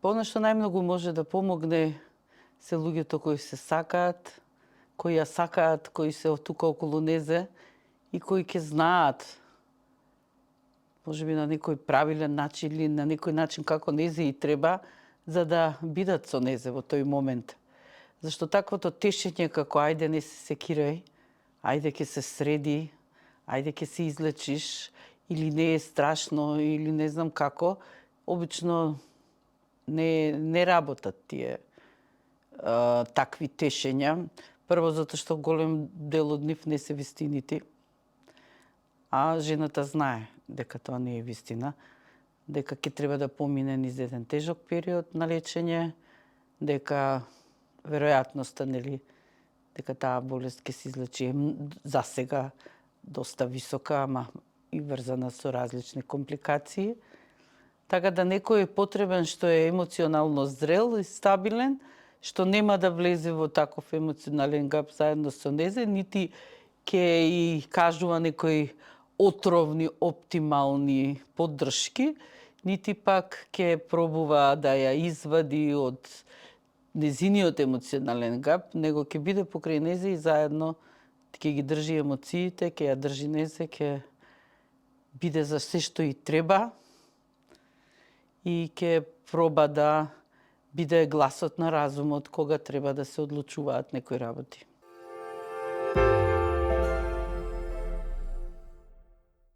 Она што најмногу може да помогне се луѓето кои се сакаат, кои ја сакаат, кои се тука околу незе и кои ќе знаат можеби на некој правилен начин или на некој начин како незе и треба за да бидат со незе во тој момент. Зашто таквото тешење како ајде не се секирај, ајде ќе се среди, ајде ќе се излечиш или не е страшно или не знам како, обично не работат тие такви тешења. Прво затоа што голем дел од нив не се вистините, а жената знае дека тоа не е вистина, дека ќе треба да помине низ еден тежок период на лечење, дека веројатноста дека таа болест ќе се излечи за сега доста висока, ама и врзана со различни компликации. Така да некој е потребен што е емоционално зрел и стабилен, што нема да влезе во таков емоционален гап заедно со незе, нити ќе и кажува некои отровни, оптимални поддршки, нити пак ќе пробува да ја извади од незиниот емоционален гап, него ќе биде покрај незе и заедно ќе ги држи емоциите, ќе ја држи незе, ќе биде за се што и треба и ќе проба да биде гласот на разумот кога треба да се одлучуваат некои работи.